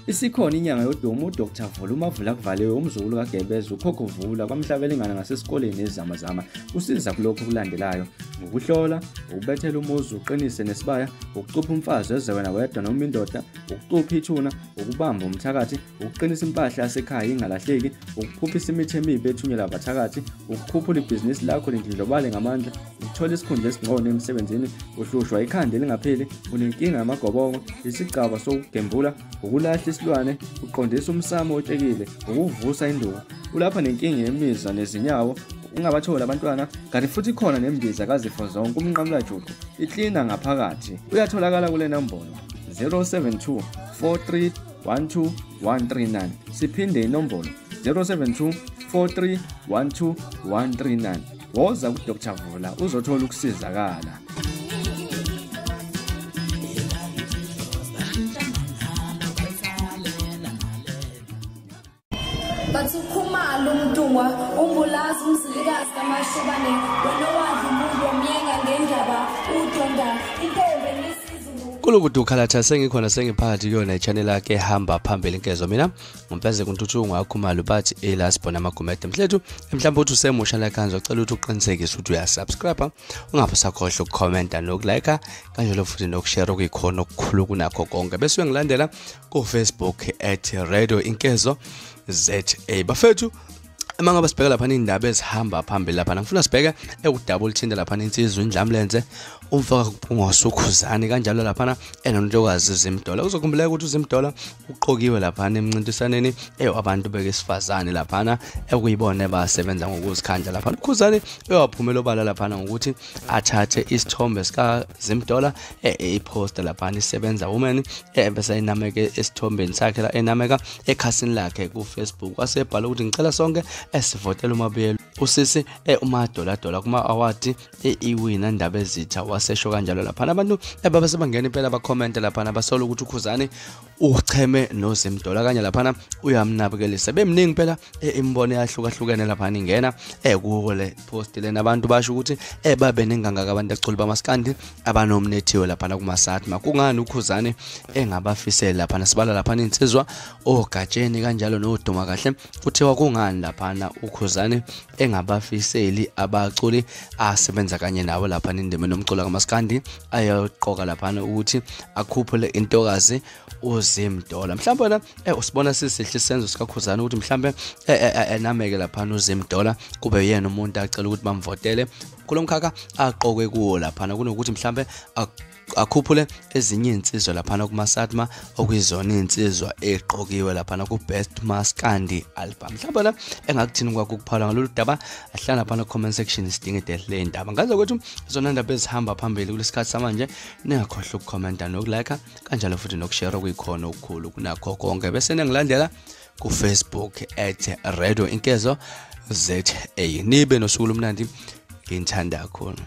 Isikhona inyanga yodumo uDr Vula uMavula kuvaliwe umzukulu kaGebeza ukhokho Vula kwaMhlabelingana ngasesikoleni eZamazama. Usiza kulokhu okulandelayo: ukuhlola, ukubethela umuzi uqinise nesibaya, ukucupha umfazi eze wena wedwa noma indoda, ukucupha ithuna, ukubamba umthakathi, ukuqinisa impahla yasekhaya ingalahleki, ukuphuphisa imithi emibi ethunyelwa abathakathi, ukukhuphula ibhizinisi lakho lindlondlobale ngamandla, ukuthola isikhundla esingcono emsebenzini, uhlushwa ikhanda elingapheli, unenkinga yamagobongo, isigcaba sokugembula, ukulahla isilwane, uqondisa umsamo otshekile, ukuvusa induku, ulapha nenkinga yemizwa nezinyawo, ungabathola abantwana, kanti futhi khona nembiza kazifo zonke umnqamulajuqu, iklina ngaphakathi. Uyatholakala kule nombolo 072 43 12 139. Siphinde inombolo 072 43 12 139. Woza kuDr Vula uzothola ukusizakala. Bathi uKhumalo uMntungwa umbulazi umzilikazi kaMashobane wena owadla umuntu womyenga ngendaba udonda intombi enisizulu. Kulukudu ukhalatha sengikhona sengiphakathi kuyona i-channel yakhe ehamba phambili Inkezo. Mina ngumfeze kuNtuthuko ngaKhumalo bathi elasibona amagumede mhlethu. Mhlawumbe uthi usemusha la kanje, ucela ukuthi uqinisekise ukuthi uyasubscribe, ungabe usakhohlwa ukukhomenta nokulike kanjalo futhi nokushare okuyikhona okukhulu kunakho konke. Bese uyangilandela ku Facebook @radioinkezo ZA. Bafethu, uma ngabe sibheka lapha indaba ezihamba phambili lapha, ngifuna sibheke ekudaba oluthinta lapha insizwa iNdlamlenze umfaka kuNgosukhuzani kanjalo lapha enontokazi Zimdola. Uzokhumbuleka ukuthi uZimdola uqokiwe lapha emncintiswaneni abantu bekesifazane lapha ekuyibona basebenza ngokuzikhandla lapha. UKhuzani uyaphumela obala lapha ngokuthi athathe isithombe sika Zimdola eposter lapha isebenza women bese enameke esithombeni sakhe la enameka ekhasini lakhe ku Facebook, wasebhala ukuthi ngicela sonke esivotela uMabuyelo usisi uMadola kuma award iwina ndaba ezitha, wasesho kanjalo lapha. Abantu ababesebangena impela bakhomenta lapha basola ukuthi uKhuzani ucheme noZimdola kanye lapha uyamnabukelisa. Bemningi impela imibono eyahlukahlukene lapha ingena kule post lena, abantu basho ukuthi babe nengangaka abantu aculi bamaskandi abanomnethiwe lapha kumaSatma, kungani uKhuzani engabafiseli lapha. Sibala lapha insizwa oGatsheni kanjalo noDuma kahle, kuthiwa kungani lapha uKhuzani engabafiseli abaculi asebenza kanye nabo lapha indima nomculo kaMaskandi ayoqoka lapha ukuthi akhuphule intokazi uZimdola. Mhlawumbe wena usibona sisihle isenzo sikaKhuzani ukuthi mhlawumbe enameke lapha uZimdola kube yena umuntu acela ukuthi bamvotele kulomkhakha aqokwe kuwo lapha, kunokuthi mhlawumbe akhuphule ezinye insizwa laphana kumaSatma okuyizona insizwa eqokiwe laphana ku Best Maskandi Album. Mhlawumbe la engakuthini kwakho ukuphala ngalolu daba, ahlala laphana comment section sidinge le ndaba. Ngaze kwethu zona ndaba ezihamba phambili kulesikhathi samanje, ningakhohlwa ukukhomenta nokulike kanjalo futhi nokushare okuyikhona okukhulu kunakho konke. Bese ningilandela ku Facebook @radioinkezo ZA. Nibe nosuku olumnandi, nginithanda kakhulu.